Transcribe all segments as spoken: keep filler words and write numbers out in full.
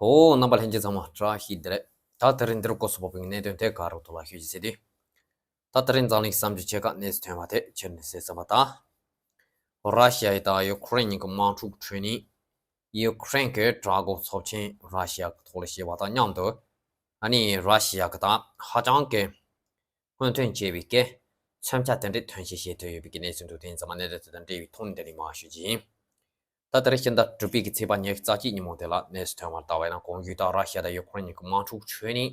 ཨོ། རྣམ་པ་ལྷན་རྒྱས་ཚང་མ་བཀྲ་ཤིས་བདེ་ལེགས། ད་དེ་རིང་འདིར་སྐོར་སོགས་པའི་གནད་དོན་དེ་ག་རུ་ཐོག་ལ་ཤོད་ཅིག་ཟེར་དུས། ད་དེ་རིང་འཛམ་གླིང་གི་བསམ་རྒྱུ་ཆེ་ཁག་གནས་ཚུལ་ཐོན་པ་དེ་ཕྱིར་ནས་གསལ་ཙམ་པ་དང་། ར་ཤི་ཡ་དང་ཡུ་ཁུ་རེན་གཉིས་ཀྱི་དམག་འཁྲུག་ཁྲོད་ནས་ཡུ་ཁུ་རེན་གྱི་དྲག་རྒོལ་ཚབས་ཆེན་ར་ཤི་ཡ་གི་ཐོག་ལ་བྱས་པ་དང་མཉམ་དུ། ཨ་ནི་ར་ཤི་ཡ་གི་ད་ཧ་ཅང་གི་སྔོན་ཐོན་ཆེ་བའི་གི་མཚོན་ཆ་དེ་འདྲའི་ཐོན་སྐྱེད་བྱེད་ཐུབ་ཡོད་པའི་གི་གནས་ཚུལ་འདུག་དེ་ཡིན་ཙང་མ་གནད་དོན་དེ་དང་འབྲེལ་བའི་ཐོག་ནས་འདི་ནས་མར་ཞུ་རྒྱུ་ཡིན། ད་ལྟ་རེ་ཕྱི་ཟླ་དྲུག་པའི་གི་ཚེས་པ་ཉི་ཤུ་རྩ་གཅིག་ཉིན་མོ་དེ་ལ་གནས་ཚུལ་ཐོན་པར་ལྟ་བ་ཡིན་ན། གོང་ཞུས་ལྟར་ར་ཤི་ཡ་དང་ཡུ་ཁུ་རེན་གཉིས་ཀྱི་དམག་འཁྲུག་ཁྲོད་ནས་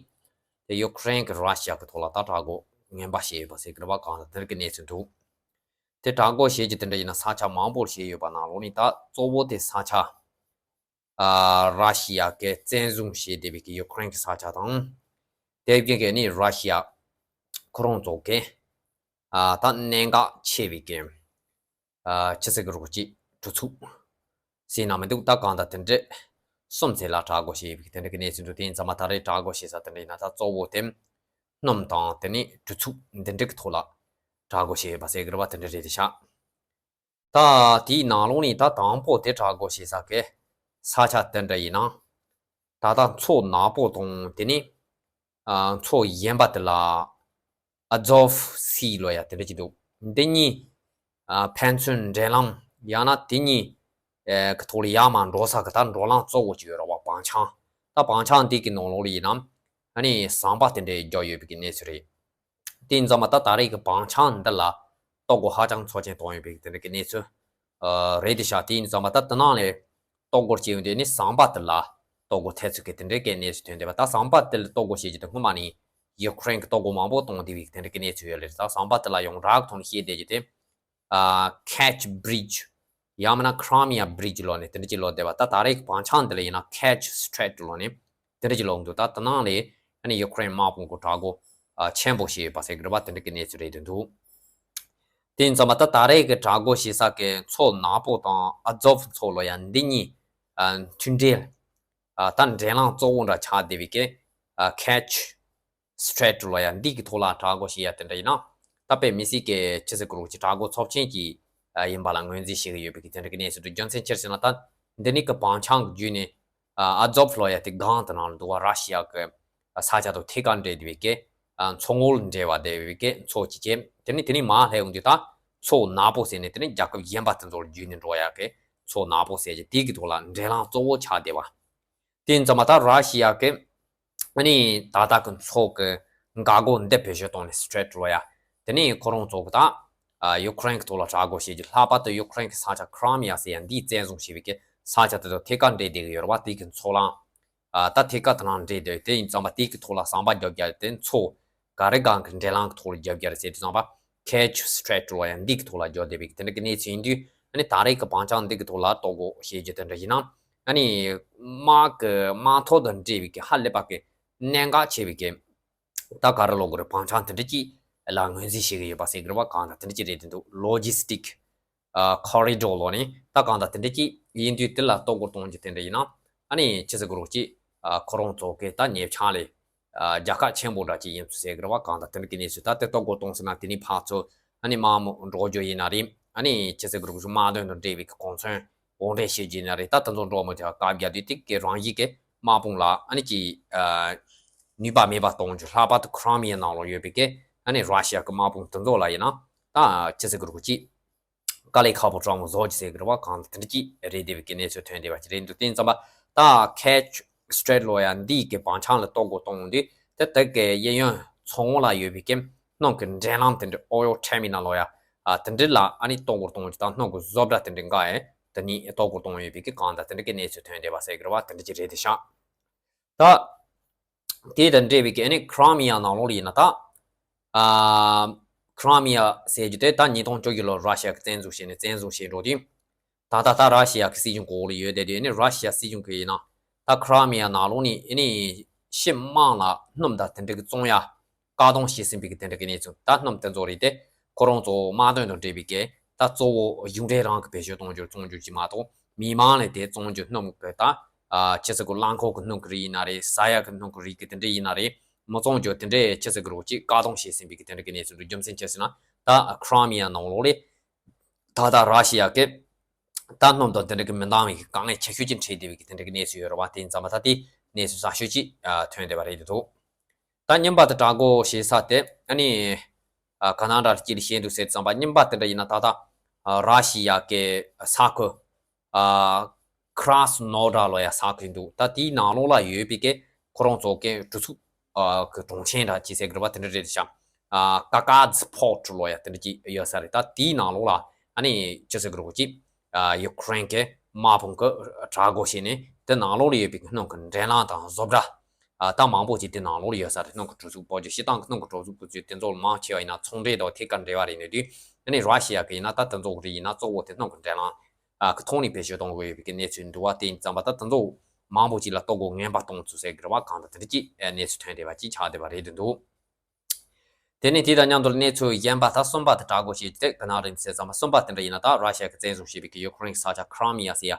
དེ་ཡུ་ཁུ་རེན་གྱིས་ར་ཤི་ཡ་གི་ཐོག་ལ་ད་དྲག་རྒོལ་ངན་པ་བྱས་ཡོད་པ་ཟེར་གི་རེད་པ། གང་ལྟར་དེ་འདྲ་གི་གནས་ཚུལ་འདུག་དེ་དྲག་རྒོལ་བྱེད་རྒྱུ་དེ་འདྲ་ཡིན་ན་ས་ཆ་མང་པོར་བྱས་ཡོད་པ་ནང་ལོགས་ནས་ད་གཙོ་བོ་དེ་ས་ཆ་ཨ་ར་ཤི་ཡ་གིས་བཙན་བཟུང་བྱས་བསྡད་པའི་གི་ཡུ་ཁུ་རེན་གྱི་ས་ཆ་དང་། དེ་བཞིན་གྱི་ནི་ར་ཤི་ཡ་ཁོ་རང་ཚོ་གི་ཨ་ད་གནད་འགག་ཆེ་བའི་གི་ཨ་ཅི་ཟེར་གི་རོགས་ཅིག་གྲུ་ཚུགས་ཟེར་ན་མི་འདུག་ད་གང་ལྟར་དེ་འདྲ་གསུམ་ཚེ་ལ་དྲག་རྒོལ་བྱས་ཡོད་པའི་གི་དེ་འདྲ་གི་གནས་ཚུལ་འདུག་དེ་ཡིན་ཙང་མ་ད་རེས་དྲག་རྒོལ་བྱེད་ས་དེ་འདྲ་ཡིན་ན་ད་གཙོ་བོ་དེ་སྣུམ་དང་དེ་ནི་གྲུ་ཚུགས་འདི་འདྲ་གི་ཐོག་ལ་དྲག་རྒོལ་བྱས་ཡོད་པ་ཟེར་གི་རེད་པ། དེ་འདྲ་རེད་དེ་ཤག་ད་དེའི་ནང་ལོགས་ནས་ད་དང་པོ་དེ་དྲག་རྒོལ་བྱེད་ས་གི་ས་ཆ་དེ་འདྲ་ཡིན་ན། ད་ལྟ་མཚོ་ནག་པོ་དང་དེ་ནས་ཨ་མཚོ་གཞན་པ་དེ་ལ་ཨ་ཛོབ་སི་ལོ་ཡ་དེ་འདྲ་ཅིག་འདུག་འདི་གཉིས་ཨ་ཕན་ཚུན་འབྲེལ་ལམ་ཡང་ན་དེ་གཉིས་ཨ་གི་ཐོག་ལ་ཡར་མར་འགྲོ་ས་གི་ད་འགྲོ་ལམ་གཙོ་བོ་ཅིག་ཡོད་རེད་པ། བང་ཆེན། ད་བང་ཆེན་འདི་གི་ནང་ལོགས་ལ་ཡིན་ན་ཨ་ནི་ཟམ་པ་དེ་འདྲ་རྒྱག་ཡོད་པའི་གི་གནས་ཚུལ་རེད། དེ་ཡིན་ཙང་མ་ད་ད་རེས་ཀྱི་བང་ཆེན་འདི་ལ་གཏོར་རྒོལ་ཧ་ཅང་ཚབས་ཆེན་བཏང་ཡོད་པའི་དེ་འདྲ་གི་གནས་ཚུལ་ཨ་རེད་དེ་ཤག་དེ་ཡིན་ཙང་མ་ད་དེ་ནང་ལས་གཏོར་རྒོལ་བྱས་ཡོང་དུས་ནི་ཟམ་པ་དེ་ལ་གཏོར་རྒོལ་ཐེབས་ཚུལ་གྱི་དེ་འདྲའི་གི་གནས་ཚུལ་ཐོན་བསྡད་པ། ད་ཟམ་པ་དེ་ལ་གཏོར་རྒོལ་བྱེད་རྒྱུ་དེ་སྔོན་མ་ནས་ཡུ་ཁུ་རེན་གྱིས་གཏོར་རྒོལ་མང་པོ་བཏང་བསྡད་པའི་དེ་འདྲའི་གི་གནས་ཚུལ་ཡོད་ལེ། ད་ཟམ་པ་དེ་ལ་ཡང་རགས་ཐོག་ནས་བཤད་བསྡད་རྒྱུ་དེ་ཨ་Kerch Bridge ཡང་མིན་ན་Crimea Bridge ལབ་ནས་དེ་འདྲ་ཅིག་ལབ་བསྡད་པ། ད་ད་རེས་ཀྱི་བང་ཆེན་འདི་ལ་ཡིན་ན་Kerch Strait ལབ་ནས་དེ་འདྲ་ཅིག་ལབ་འདུག་ད་དེ་ནང་ལས་ཨ་ནི་ཡུ་ཁུ་རེན་དམག་དཔུང་གི་དྲག་རྒོལ་ཨ་ཆེན་པོ་བྱས་ཡོད་པ་ཟེར་གི་རེད་པ། དེ་འདྲ་གི་གནས་ཚུལ་རེད་འདུག་དེ་ཡིན་ཙང་མ་ད་ད་རེས་ཀྱི་དྲག་རྒོལ་བྱེད་ས་གི་མཚོ་ནག་པོ་དང་ཨ་ཛོབ་མཚོ་ལབ་ཡ་འདི་གཉིས་ཨ་མཐུན་འབྲེལ་ཨ་ད་འབྲེལ་ལམ་གཙོ་བོ་འདྲ་ཆགས་བསྡད་པའི་གི་ཨ་Kerch Strait ལབ་ཡ་འདི་གི་ཐོག་ལ་དྲག་རྒོལ་བྱེད་ཡ་དེ་འདྲ་ཡིན་ན། ད་དཔེ་མི་སྲིད་ཀྱི་ཅི་ཟེར་གི་རོགས་ཀྱི་དྲག་རྒོལ་ཚབས་ཆེན་གྱི་ཨ་ཡིན་པ་ལ་ངོས་འཛིན་བྱེད་ཀྱི་ཡོད་པའི་གི་དེ་འདྲ་གི་གནས་ཚུལ་འདུག་རྒྱུ་མཚན་ཅི་ཟེར་ན་ད་འདི་ནི་གི་བང་ཆེན་གྱི་བརྒྱུད་ནས་ཨ་ཨ་ཛོབ་ལབ་ཡ་དེ་སྒང་དེ་ནང་ལ་འདུག་པ། ར་ཤི་ཡ་གི་ས་ཆ་དང་ཐད་ཀར་འབྲེལ་བསྡད་པའི་གི་ཨ་མཚོ་ངོས་འབྲེལ་བ་བསྡད་པའི་གི་མཚོ་གཅིག་གི་དེ་ནི་དེ་ནི་མར་སླེབས་ཡོང་དུས་ད་མཚོ་ནག་པོ་ཟེར་ནས་དེ་ནི་རྒྱལ་ཁབ་གཞན་པ་དེ་ཚོ་ལ་བརྒྱུད་ནས་འགྲོ་ཡ་གི་མཚོ་ནག་པོ་ཟེར་གྱི་དེ་གི་ཐོག་ལ་འབྲེལ་ལམ་གཙོ་བོ་ཆགས་བསྡད་པ། དེ་ཡིན་ཙང་མ་ད་ར་ཤི་ཡ་གི་ཨ་ནི་ད་ལྟ་གི་མཚོ་གི་འགག་སྒོ་འདི་བེད་སྤྱོད་བཏང་ནས་Strait ལབ་ཡ་དེ་ནི་ཁོ་རང་ཚོ་གི་ད་ཨ་ཡུ་ཁུ་རེན་གི་ཐོག་ལ་དྲག་རྒོལ་བྱེད་རྒྱུ། ལྷག་པར་དུ་ཡུ་ཁུ་རེན་གི་ས་ཆ་Crimea ཟེར་ཡ་འདིའི་བཙན་བཟུང་བྱས་པའི་གི་ས་ཆ་དེ་ཚོ་ཐད་ཀར་འབྲེལ་བསྡད་གི་ཡོད་རེད་པ། དེ་གི་མཚོ་ལམ་ཨ་ད་ཐད་ཀར་དེ་ནང་འབྲེལ་བསྡད། དེ་ཡིན་ཙང་མ་དེ་གི་ཐོག་ལ་ཟམ་པ་རྒྱབ་རྒྱུ་དེ་མཚོ་ག་རེ་སྒང་གི་འབྲེལ་ལམ་གི་ཐོག་ལ་རྒྱབ་རྒྱུ་རེད་ཟེར་དུས་ཙམ་པ་Kerch Strait ལབ་ཡ་འདི་གི་ཐོག་ལ་རྒྱབ་བསྡད་པའི་གི་དེ་འདྲ་གི་གནས་ཚུལ་ཡིན་དུས། ཨ་ནི་ད་རེས་ཀྱི་བང་ཆེན་འདི་གི་ཐོག་ལ་གཏོར་རྒོལ་བྱེད་རྒྱུ་དེ་འདྲ་ཡིན་ན། ཨ་ནི་དམག་གི་དམག་ཐོག་དང་འབྲེལ་བའི་གི་ཧ་ལས་པ་གི་གནད་འགག་ཆེ་བའི་གི་ད་ག་རེ་ལབ་དགོས་རེད། བང་ཆེན་དེ་འདྲ་ཅིག་ལ་ངོས་འཛིན་བྱེད་ཀྱི་ཡོད་པ་ཟེར་གི་རེད་པ། གང་ལྟར་དེ་འདྲ་ཅིག་རེད་དེ་འདུག Logistic ཨ་Corridor ལབ་ནས་ད་གང་ལྟར་དེ་འདྲ་ཅིག་ཡིན་དུས་དེ་ལ་གཏོར་རྒོལ་གཏོང་རྒྱུ་དེ་འདྲ་ཡིན་ན། ཨ་ནི་ཅི་ཟེར་དགོས་རེད། ཅིག་ཨ་ཁོ་རང་ཚོ་གི་ད་ཉེ་ཆར་ལས་ཨ་རྒྱལ་ཁ་ཆེན་པོ་འདྲ་ཅིག་ཡིན་ཚུལ་ཟེར་གི་རེད་པ། གང་ལྟར་དེ་འདྲ་གི་གནས་ཚུལ། ད་དེ་གཏོར་རྒོལ་གཏོང་ཟེར་ན་དེ་ནི་ཕར་ཚུར་ཨ་ནི་དམག་མི་འགྲོ་རྒྱུ་ཡིན་ན་རེད། ཨ་ནི་ཅི་ཟེར་དགོས་རེད། དམག་དོན་དང་འབྲེལ་བའི་གི་གོ་མཚོན་དབོར་འདྲེན་བྱེད་རྒྱུ་ཡིན་ན་རེད། ད་དེ་ཚོ་འགྲོ་མི་ཐུབ་པ་བཀག་རྒྱུ་དེ་དེ་གི་རང་བཞིན་གི་དམག་དཔུང་ལ་ཨ་ནི་ཅིག་ཨ་ནུས་པ་མེད་པ་གཏོང་རྒྱུ། ལྷག་པར་དུ་Crimea ནང་ལོགས་ཡོད་པའི་གི་ཨ་ནི་ར་ཤི་ཡ་གི་དམག་དཔུང་དེ་ཚོ་ལ་ཡིན་ན་ད་ཅི་ཟེར་དགོས་རེད། ཅིག་དཀའ་ལས་ཁག་པོ་སྤྲང་པོ་བཟོ་རྒྱུ་ཟེར་གི་རེད་པ། གང་ལྟར་དེ་འདྲ་ཅིག་རེད་བསྡད་པའི་གི་གནས་ཚུལ་ཐོན་བསྡད་པ་ཅིག་རེད་འདུག་དེ་ཡིན་ཙང་པ་ད་Kerch Strait ལབ་ཡ་འདི་གི་བང་ཆེན་ལ་གཏོར་རྒོལ་གཏོང་དུས་དེ་དེ་གི་གཡས་གཡོན་མཚོ་ངོས་ལ་ཡོད་པའི་གི་སྣུམ་གི་འབྲེལ་ལམ་དེ་འདྲ་Oil Terminal ལབ་ཡ་ཨ་དེ་འདྲ་ལ་ཨ་ནི་གཏོར་རྒོལ་གཏོང་རྒྱུ་དང་སྣུམ་གི་བཟོ་གྲྭ་དེ་འདྲ་འགའ་ཡང་དེ་ནས་གཏོར་རྒོལ་གཏོང་ཡོད་པའི་གི་གང་ལྟར་དེ་འདྲ་གི་གནས་ཚུལ་ཐོན་བསྡད་པ་ཟེར་གི་རེད་པ། དེ་འདྲ་ཅིག་རེད་དེ་ཤག་ད་དེ་དང་འབྲེལ་བའི་གི་ཨ་ནི་Crimea ནང་ལོགས་ལ་ཡིན་ན་ད་ཨ་Crimea ཟེར་རྒྱུ་དེ་ད་ཉིས་སྟོང་བཅོ་བརྒྱད་ལོར་ར་ཤི་ཡ་གི་བཙན་འཛུལ་བྱས་ནས་བཙན་བཟུང་བྱས་འགྲོ་དུས། ད་ལྟ་ད་ར་ཤི་ཡ་གི་སྲིད་གཞུང་གི་འོག་ལ་ཡོད་བསྡད་དུས། ཨ་ནི་ར་ཤི་ཡ་སྲིད་གཞུང་གི་ཡིན་ན་ད་Crimea ནང་ལོགས་ནས་ཨ་ནི་ཕྱི་དམག་ལ་སྣུམ་དང་དེ་འདྲ་གི་བཙོང་ཡ་བཀག་སྡོམ་བྱས་ཟིན་པའི་གི་དེ་འདྲ་གི་གནས་ཚུལ། ད་སྣུམ་དེ་ཚོ་རེད་དེ་ཁོ་རང་ཚོ་དམག་དོན་དང་འབྲེལ་བའི་གི་ད་གཙོ་བོ་གཞུང་འབྲེལ་རང་གི་བེད་སྤྱོད་གཏོང་རྒྱུར་བཙོང་རྒྱུ་ཅིག་མ་གཏོགས། མི་མང་ལ་དེ་བཙོང་རྒྱུ་སྣུམ་གི་ད་ཨ་ཅི་ཟེར་དགོས། རླངས་འཁོར་གི་སྣུམ་གི་རིགས་ཡིན་ན་རེད། ཟ་ཡ་གི་སྣུམ་གི་རིགས་གི་དེ་འདྲ་ཡིན་ན་རེད། མི་བཙོང་རྒྱུ་དེ་འདྲ་ཅི་ཟེར་དགོས་རེད། ཅིག་བཀག་སྡོམ་བྱས་ཟིན་པའི་གི་དེ་འདྲ་གི་གནས་ཚུལ་འདུག་རྒྱུ་མཚན་ཅི་ཟེར་ན་ད་Crimea ནང་ལོགས་ལ་ད་ལྟ་ར་ཤི་ཡ་གི་ད་སྣུམ་དང་དེ་འདྲ་གི་མི་འདང་བའི་གི་དཀའ་ངལ་ཆེ་ཤོས་ཅིག་འཕྲད་བསྡད་པའི་གི་དེ་འདྲ་གི་གནས་ཚུལ་ཡོད་རེད་པ། དེ་ཡིན་ཙང་མ་ད་དེ་ གནས་ཚུལ་གསར་ཤོས་ཅིག་ཨ་ཐོན་བསྡད་པ་རེད་འདུག་ད་རྙིང་པ་དང་དྲག་རྒོལ་བྱེད་ས་དེ་ཨ་ནི་ཨ་ག་ནང་འདྲ་ཅིག་ལ་བཤད་འདུག་ཟེར་ཙམ་པ། རྙིང་པ་དེ་འདྲ་ཡིན་ན་ད་ལྟ་ཨ་ར་ཤི་ཡ་གི་ས་ཁུལ་ཨ་ཁྲ་སི་ནོ་ཌ་ལོ་ཡ་ས་ཁུལ་འདུག་ད་དེའི་ནང་ལོགས་ལ་ཡོད་པའི་གི་ཁོ་རང་ཚོ་གི་གྲུ་ཚུགས་ཨ་གི་གྲོང་ཆེན་འདྲ་ཅིག་ཟེར་གི་རེད་པ། དེ་འདྲ་རེད་ཤག་ཨ་ཀ་ཀ་ཛི་པོར་ཊི་ལོ་ཡ་དེ་འདྲ་ཅིག་ཡོད་ས་རེད། ད་དེའི་ནང་ལོགས་ལ་ཨ་ནི་ཅི་ཟེར་གི་རེད་གོ་ཅིག་ཨ་ཡུ་ཀེ་རེན་གི་དམག་དཔུང་གི་དྲག་རྒོལ་བྱས་ནས་དེ་ནང་ལོགས་ལ་ཡོད་པའི་གི་སྣུམ་གི་འདྲེན་ལམ་དང་བཟོ་གྲྭ་ཨ་ད་མང་པོ་ཅིག་དེ་ནང་ལོགས་ལ་ཡོད་ས་རེད། སྣུམ་གི་གྲུ་ཚུགས་སྤོ་རྒྱུ་སྤྱིར་བཏང་གི་སྣུམ་གི་གྲུ་ཚུགས་སྤོ་རྒྱུ་དེ་ཚོ་མང་ཆེ་བ་ཡིན་ན་ཚོང་འབྲེལ་དང་ཐད་ཀར་འབྲེལ་བ་རེད་ནས་དུས། ཨ་ནི་ར་ཤི་ཡ་གི་ཡིན་ན་ད་དེ་ཚོ་རེད་ཡིན་ན་གཙོ་བོ་དེ་སྣུམ་གི་འདྲེན་ལམ་ཨ་གི་ཐོག་ནས་བེད་སྤྱོད་གཏོང་དགོས་ཡོད་པའི་གི་གནས་ཚུལ་འདུག་པ། དེ་ཡིན་ཙམ་པ་ད་དེ་ཚོ་མང་པོ་ཅིག་ལ་ལྟོ་གོས་ངན་པ་གཏོང་ཚུལ་ཟེར་གི་རེད་པ། གང་ལྟར་དེ་འདྲ་ཅིག་གནས་ཚུལ་ཐོན་བསྡད་པ་ཅིག་ཆགས་བསྡད་པ་རེད་འདུག་དེ་ནས་དེ་དང་མཉམ་དུ་གནས་ཚུལ་གཞན་པ་ད་གསུམ་པ་དེ་དྲག་རྒོལ་བྱས་ཏེ་ག་ནང་རེད་ཟེར་ཙམ་པ། གསུམ་པ་དེ་འདྲ་ཡིན་ན་ད་ར་ཤི་ཡ་གིས་བཙན་བཟུང་བྱས་པའི་གི་ཡུ་ཀེ་རེན་གྱི་ས་ཆ་ཁྲ་མི་ཡ་ཟེར་ཡ་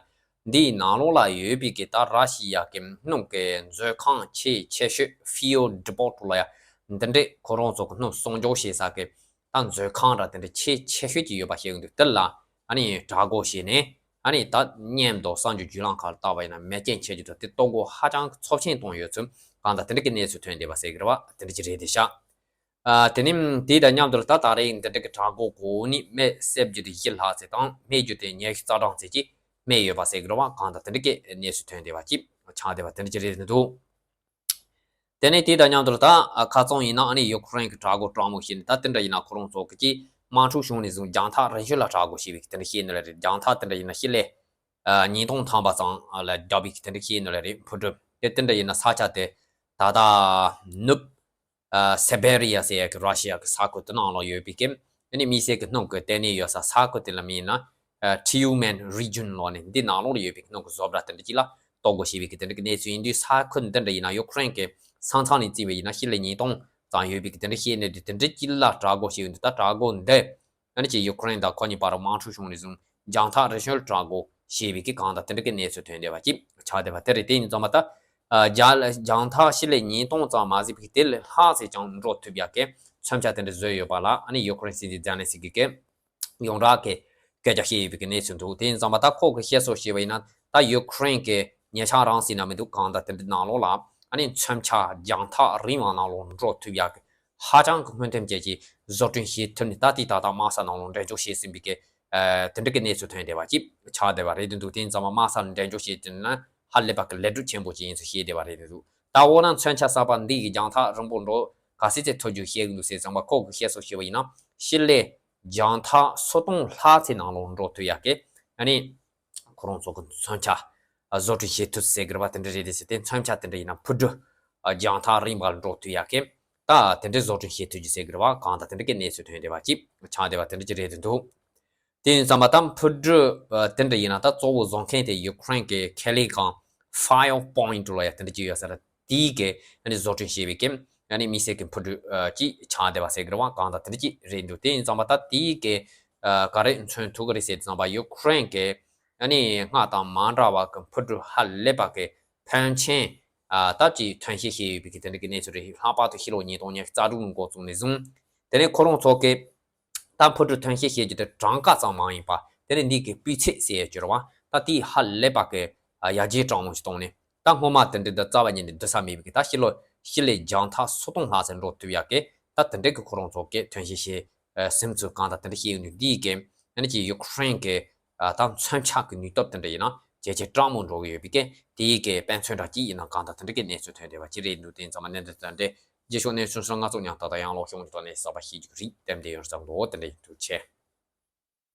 འདིའི་ནང་ལོགས་ལ་ཡོད་པའི་གི་ད་ར་ཤི་ཡ་གི་སྣུམ་གི་མཛོད་ཁང་ཆེས་ཆེ་ཤོས་ཧྥིའུ་ཌི་པོར་ཊི་ལོ་ཡ་འདི་འདྲས་ཁོ་རང་ཚོ་གི་སྣུམ་གསོག་འཇོག་བྱེད་ས་གི་ད་མཛོད་ཁང་འདྲ་དེ་འདྲ་ཆེས་ཆེ་ཤོས་ཅིག་ཡོད་པ་ཤེས་ཀྱི་འདུག་དེ་ལ་ཨ་ནི་དྲག་རྒོལ་བྱས་ནས་ཨ་ནི་ད་མཉམ་དུ་གསར་འགྱུར་བརྒྱུད་ལམ་ཁག་ལ་བལྟས་པ་ཡིན་ན་མེ་རྐྱེན་ཆེ་རྒྱུ་དང་དེ་ལྟོ་གོས་ཧ་ཅང་ཚབས་ཆེན་བཏང་ཡོད་ཚུལ་གང་ལྟར་དེ་འདྲ་གི་གནས་ཚུལ་ཐོན་བསྡད་པ་ཟེར་གི་རེད་པ། དེ་འདྲ་ཅིག་རེད་དེ་ཤག་ཨ་དེ་ནི་དེ་དང་མཉམ་དུ་ད་ད་རེས་འདི་འདྲ་གི་དྲག་རྒོལ་གོ་ནི་མི་བསད་རྒྱུ་དེ་བཞི་ལྷག་ཙམ་དང་རྨས་རྒྱུ་དེ་ཉི་ཤུ་རྩ་གྲངས་ཙམ་ཅིག་རྨས་ཡོད་པ་ཟེར་གི་རེད་པ། གང་ལྟར་དེ་འདྲ་གི་གནས་ཚུལ་ཐོན་བསྡད་པ་ཅིག་ཆགས་བསྡད་པ་དེ་འདྲ་ཅིག་རེད་འདུག་དེ་ནས་དེ་དང་མཉམ་དུ་ད་ཨ་ཁ་རྩང་ཡིན་ན་ཨ་ནི་ཡུ་ཀེ་རེན་གྱི་དྲག་རྒོལ་དྲག་མོ་བྱས་ནས་ད་དེ་འདྲ་ཡིན་ན་ཁོ་རང་ཚོ་གི་ཅིག་དམག་འཁྲུག་བྱུང་ནས་བཟུང་རྒྱང་ཐག་རིང་ཤོས་ལ་དྲག་རྒོལ་བྱས་པའི་དེ་འདྲ་བཤད་ནི་ལ་རེད། རྒྱང་ཐག་དེ་འདྲ་ཡིན་ན་ཕྱི་ལེ་ཨ་ཉིས་སྟོང་ཐམ་པ་ཙམ་ལ་བརྒྱབ་པའི་དེ་འདྲ་བཤད་ནི་ལ་རེད། འཕུར་གྲུ་དེ་དེ་འདྲ་ཡིན་ན་ས་ཆ་དེ་ད་ལྟ་ནུབ་ཨ་སེ་བེ་རི་ཡ་ཟེར་ཡ་གི་ར་ཤི་ཡ་གི་ས་ཁུལ་དེ་ནང་ལ་ཡོད་པའི་གི་ཨ་ནི་དམིགས་བསལ་གྱི་སྣུམ་གྱི་ལྟེ་གནས་ཡོད་ས་ས་ཁུལ་དེ་ལ་མིན་ན་ཨ་ཐི་ཡུ་མན་རི་ཇན་ལོ་ནས་འདི་ནང་ལོགས་ལ་ཡོད་པའི་སྣུམ་གྱི་བཟོ་གྲྭ་དེ་འདྲ་ཅིག་ལ་གཏོར་རྒོལ་བྱས་པའི་གི་དེ་འདྲ་གི་གནས་ཚུལ་ཡིན་དུས། ས་ཁུལ་འདི་འདྲ་ཡིན་ན་ཡུ་ཀེ་རེན་གྱི་ས་མཚམས་ནས་བརྩིས་པ་ཡིན་ན་ཕྱི་ལེ་ཉིས་སྟོང་ཙམ་ཡོད་པའི་གི་དེ་འདྲ་བཤད་ནས་དེ་འདྲ་ཅིག་ལ་དྲག་རྒོལ་བྱས་ཡོད་འདུག་ད་དྲག་རྒོལ་འདི་ཨ་ནི་ཅིག་ཡུ་ཀེ་རེན་དང་ཁོ་གཉིས་བར་དམག་འཁྲུག་བྱུང་ནས་བཟུང་རྒྱང་ཐག་རིང་ཤོས་དྲག་རྒོལ་བྱས་པའི་གི་གང་ལྟར་དེ་འདྲ་གི་གནས་ཚུལ་ཐོན་བསྡད་པ་ཅིག་ཆགས་བསྡད་པ་དེ་རེད། དེ་ཡིན་ཙང་མ་ད་ཨ་རྒྱ་རྒྱང་ཐག་ཕྱི་ལེ་ཉིས་སྟོང་ཙམ་མ་ཟིན་པའི་གི་དེ་ལས་ལྷག་ཙམ་ཀྱང་འགྲོ་ཐུབ་ཡ་གི་མཚོན་ཆ་དེ་འདྲ་བཟོས་ཡོད་པ་ལ་ཨ་ནི་ཡུ་ཀེ་རེན་སྲིད་འཛིན་ཛེ་ལན་སི་ཀི་གིས་ཡོངས་གྲགས་ཀྱི་སྐད་ཆ་བཤད་ཡོད་པའི་གནས་ཚུལ་འདུག་དེ་ཡིན་ཙང་མ་ད་ཁོ་གི་བཤད་སྲོལ་བཤད་པ་ཡིན་ན་ད་ཡུ་ཀེ་རེན་གྱི་ཉེ་ཆར་རང་སྲིད་ན་མི་འདུག་གང་ལྟར་དེ་འདྲའི་ནང་ལོགས་ལ་ཨ་ནི་མཚོན་ཆ་རྒྱང་ཐག་རིང་བ་ནང་ལོགས་འགྲོ་ཐུབ་ཡག་གི་ཧ་ཅང་གི་སྨོན་འདུན་ཅན་གྱི་བཟོ་སྐྲུན་བྱེད་ཐུབ་ནས་ད་ལྟའི་ད་ལྟ་དམག་ས་ནང་ལོགས་འགྲེམས་འཇོག་བྱས་ཟིན་པའི་གི་ཨ་དེ་འདྲ་གི་གནས་ཚུལ་ཐོན་བསྡད་པ་ཅིག་ཆགས་བསྡད་པ་རེད་འདུག་དེ་ཡིན་ཙང་མ་དམག་ས་ལ་འགྲེམས་འཇོག་བྱས་ཐུབ་ན་ཧ་ལས་པ་གི་ལས་སྒྲུབ་ཆེན་པོ་ཅིག་ཡིན་ཚུལ་བཤད་བསྡད་པ་རེད་འདུག་ད་འོ་ན་མཚོན་ཆ་གསར་པ་འདི་གི་རྒྱང་ཐག་རིང་པོ་འགྲོ་ག་ཚད་ཚད་ཐུབ་རྒྱུ་བཤད་གི་འདུག་ཟེར་ཙང་མ་ཁོ་གི་བཤད་སྲོལ་བཤད་པ་ཡིན་ན་ཕྱི་ལེ་རྒྱང་ཐག་སོ་སྟོང་ལྷག་ཙམ་ནང་ལོགས་འགྲོ་ཐུབ་ཡག་གི་ཨ་ནི་ཁོ་རང་ཚོ་གི་མཚོན་ཆ་བཟོ་སྐྲུན་བྱེད་ཐུབ་ཟེར་གི་རེད་པ། དེ་འདྲ་རེད་དེ་ཟེར་ཏེ་མཚོན་ཆ་དེ་འདྲ་ཡིན་ན་འཕུར་གྲུ་རྒྱང་ཐག་རིང་བར་འགྲོ་ཐུབ་ཡག་གི་ད་དེ་འདྲའི་བཟོ་སྐྲུན་བྱེད་ཐུབ་རྒྱུ་ཟེར་གི་རེད་པ། གང་ལྟར་དེ་འདྲ་གི་གནས་ཚུལ་ཐོན་བསྡད་པ་ཅིག་ཆགས་བསྡད་པ་དེ་འདྲ་ཅིག་རེད་དེ་འདུག་དེ་ཡིན་ཙང་མ་ད་འཕུར་གྲུ་ཨ་དེ་འདྲ་ཡིན་ན་ད་གཙོ་བོ་བཟོ་མཁན་དེ་ཡུ་ཀེ་རེན་གྱི་ཁེ་ལི་ཁང་Fire Point ལོ་ཡ་དེ་འདྲ་ཅིག་ཡོད་ས་རེད། དེའི་གི་ཨ་ནི་བཟོ་སྐྲུན་བྱས་པའི་གི་ཨ་ནི་དམིགས་བསལ་གྱི་འཕུར་གྲུ་ཨ་ཅིག་ཆགས་བསྡད་པ་ཟེར་གི་རེད་པ། གང་ལྟར་དེ་འདྲ་ཅིག་རེད་འདུག་དེ་ཡིན་ཙང་མ་ད་དེའི་གི་ཨ་ག་རེ་མཚོན་ཐུབ་གི་རེད་ཟེར་ཙང་པ་ཡུ་ཀེ་རེན་གྱི་ཨ་ནི་སྔར་དང་མ་འདྲ་བ་གི་འཕུར་གྲུ་ཧ་ལས་པ་གི་ཕོན་ཆེན་ཨ་སྟབས་ཀྱིས་ཐོན་སྐྱེད་བྱས་ཡོད་པའི་གི་དེ་འདྲ་གི་གནས་ཚུལ་རེད། ལྷག་པར་དུ་ཕྱི་ལོ་ཉིས་སྟོང་ཉི་ཤུ་རྩ་དྲུག་ལོ་འགོ་བཙུགས་ནས་བཟུང་དེ་ནས་ཁོ་རང་ཚོ་གི་ད་འཕུར་གྲུ་ཐོན་སྐྱེད་བྱེད་རྒྱུ་དེ་གྲངས་ཀ་ཙམ་མ་ཡིན་པ་དེ་ནས་འདི་གི་སྤུས་ཚད་ཟེར་ཡ་ཅིག་ཡོད་རེད་པ། ད་དེ་ཧ་ལས་པ་གི་ཡར་རྒྱས་དྲག་མོ་ཞིག་བཏང་ནས་ད་སྔོན་མ་དེ་འདྲ་འདི་རྩ་བ་ཉིད་ནས་འདི་ས་མེད་པའི་གི་ད་ཕྱི་ལོ་ཕྱི་ལེ་རྒྱང་ཐག་སོ་སྟོང་ལྷག་ཙམ་འགྲོ་ཐུབ་ཡག་གི་ད་དེ་འདྲ་གི་ཁོ་རང་ཚོ་གི་ཐོན་སྐྱེད་བྱས་ཟིན་ཚུལ་གང་ལྟར་དེ་འདྲ་བཤད་ཡོད་ནས་འདི་གི་ཨ་ནི་ཅིག་ཡུ་ཀེ་རེན་གི་ད་མཚོན་ཆ་གི་ནུས་སྟོབས་དེ་འདྲ་ཡིན་ན་ཇེ་ཆེ་དྲག་མོ་འགྲོ་གི་ཡོད་པའི་གི་དེའི་གི་དཔེ་མཚོན་འདྲ་ཅིག་ཡིན་ན་གང་ལྟར་དེ་འདྲ་གི་གནས་ཚུལ་ཐོན་བསྡད་པ་ཅིག་རེད་འདུག་དེ་ཡིན་ཙང་མ་གནད་དོན་དེ་འདྲ་རྗེས་ཕྱོགས་གནས་ཚུལ་སོགས་ང་ཚོ་མཉམ་ད་ལྟ་ཡང་ལོག་ཤོང་གི་ཐོག་ནས་གསར་པ་ཤེས་རྒྱུ་རིགས་གཏན་དེ་ཡོད་བསམ་འདུག་དེ་འདྲ་ཡིན། ཐུགས་རྗེ་ཆེ།